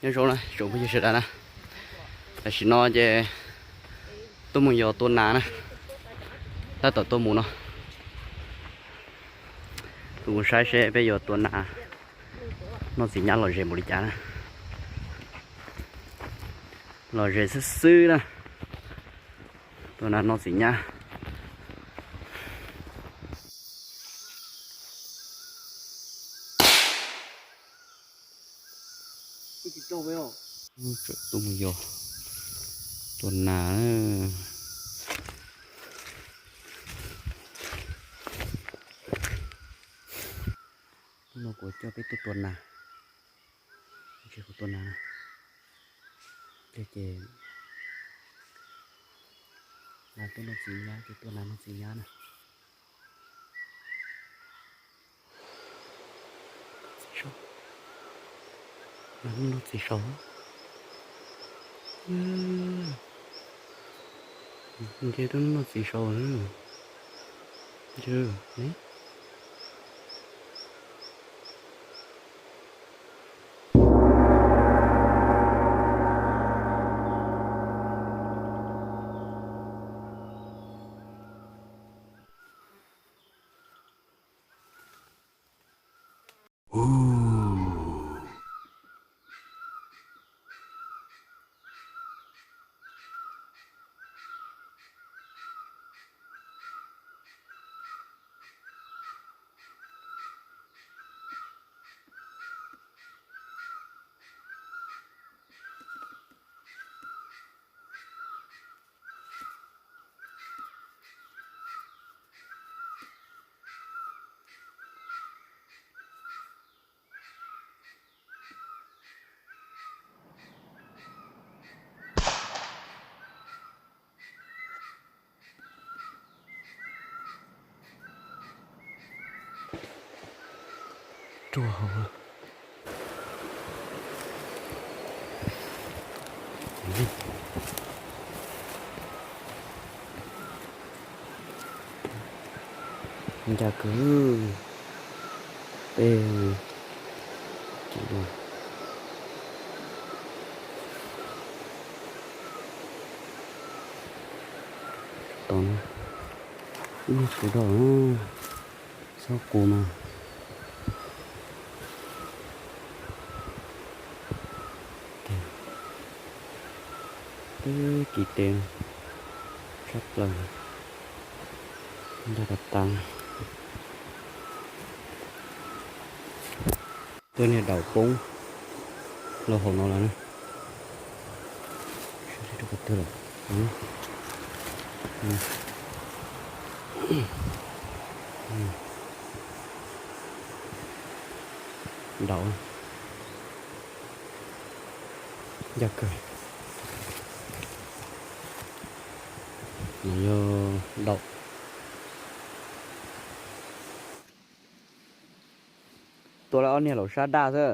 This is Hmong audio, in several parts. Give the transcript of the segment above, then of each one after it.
Nyob zoo na tsoom phooj ywg sawv daws na, tam sim no ces tuaj mus yos tua nas na, tab tom tuaj mus no. Kuv mus saib seb peb yuav tua nas noj txiv nyab lom zem npaum li cas na. Lom zem xwb xwb na, tua nas noj txiv nyab. Tseem tuaj mus yos tua nas. Hnub no kuv coj peb tuaj tua nas, tsis kuv tua nas, ces nas tuaj noj txiv nyab, ces tua nas noj txiv nyab na. Nas noj txiv saud. Nce tuaj noj txiv saud. Ruaj hauv. Ncaj kawg. Peb, tau na, ib niag tsov doj, txhob kuv mas. Twb kis tes tshaj plaws, ncaj tas tas. Tuaj niag daum poob los hauv no lawm na. Rau qhov twg lawm? Daum ncaj kawg. No yog daum. Tua lawm ob niag laum sab daj xwb.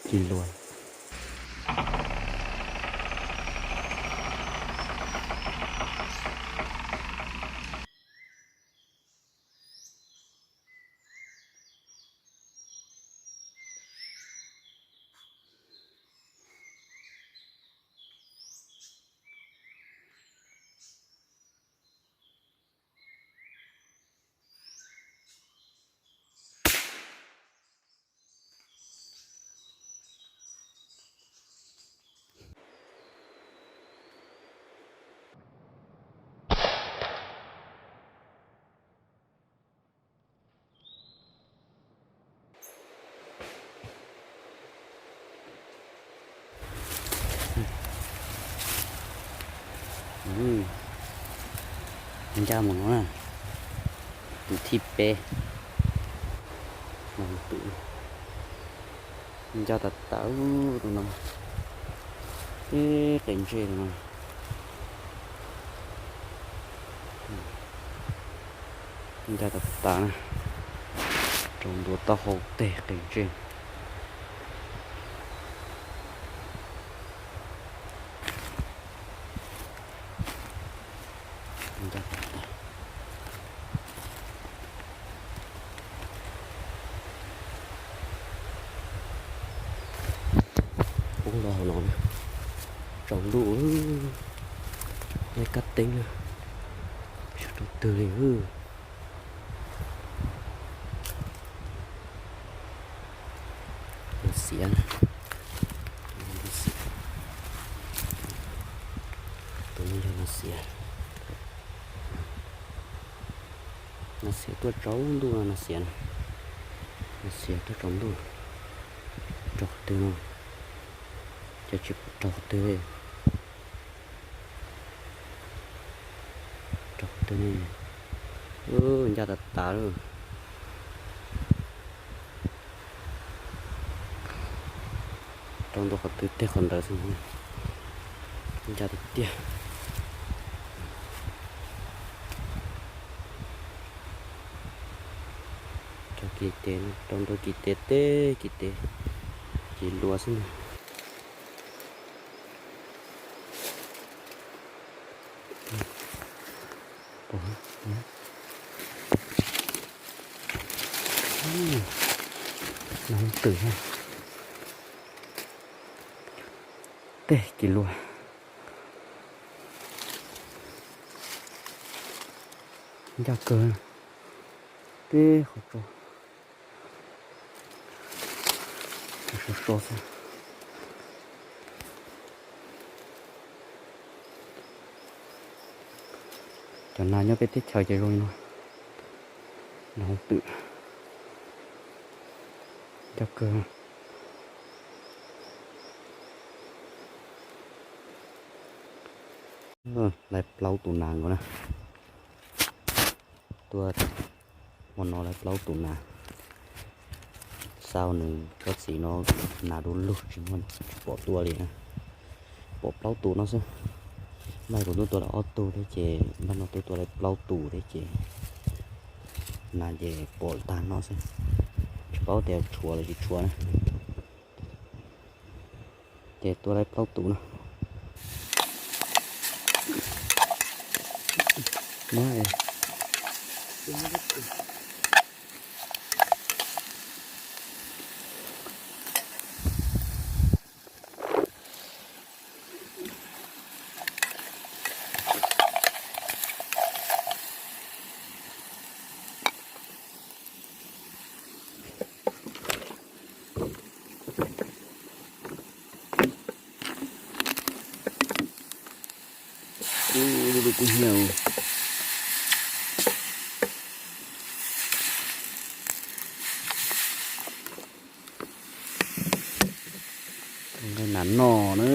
Tsis luag. Ncaj mus no na, tus thib peb. Tus ncaj tas tas tus no, tib qe ntsej tus no. Ncaj tas tas na, rau ntua taub hau teg qe ntsej. Los hauv no na, tsaus ntuj, nej kab teeb na, tsis yog rau twg li. Nas xiav, tus no yog nas xiav. Nas xiav tuaj tsaus ntuj no, nas xiav, nas xiav tuaj tsaus ntuj. Rau qhov twg no, ces tsis pom rau qhov twg li. Rau qhov twg ne, ncaj tas tas lawm. Rau ntua qhov twg tej qhov ntawd xwb, ncaj tiag tiag. Rau kis tes, rau ntua kis tes, tej kis tes ces luas xwb na. Nag hoob twm, tej kis luas, ncaj kawg. Tej qhov tso, so so xwb. Cov nas nyob peb teb chaws ces zoo li no. Nag hoob twm, ncaj kawg. Lawv plaub tus nas nkaus na. Tuaj hmo no lawv plaub tus nas. Xav nws tsob txiv no nas du lug tsis muaj, tsis pom tua li na. Pom plaub tus no xwb. Npaj kuv twb tua lawm ob tug thiab ces npaj no twb tua lawm plaub tus thiab ces nas ces pom tag no xwb. Tsis paub tias tshuav los tsis tshuav na. Ces tua lawm plaub tus no. Kuv nqaij nas noj na.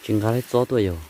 Tsis nqa lawv txob tuaj yog.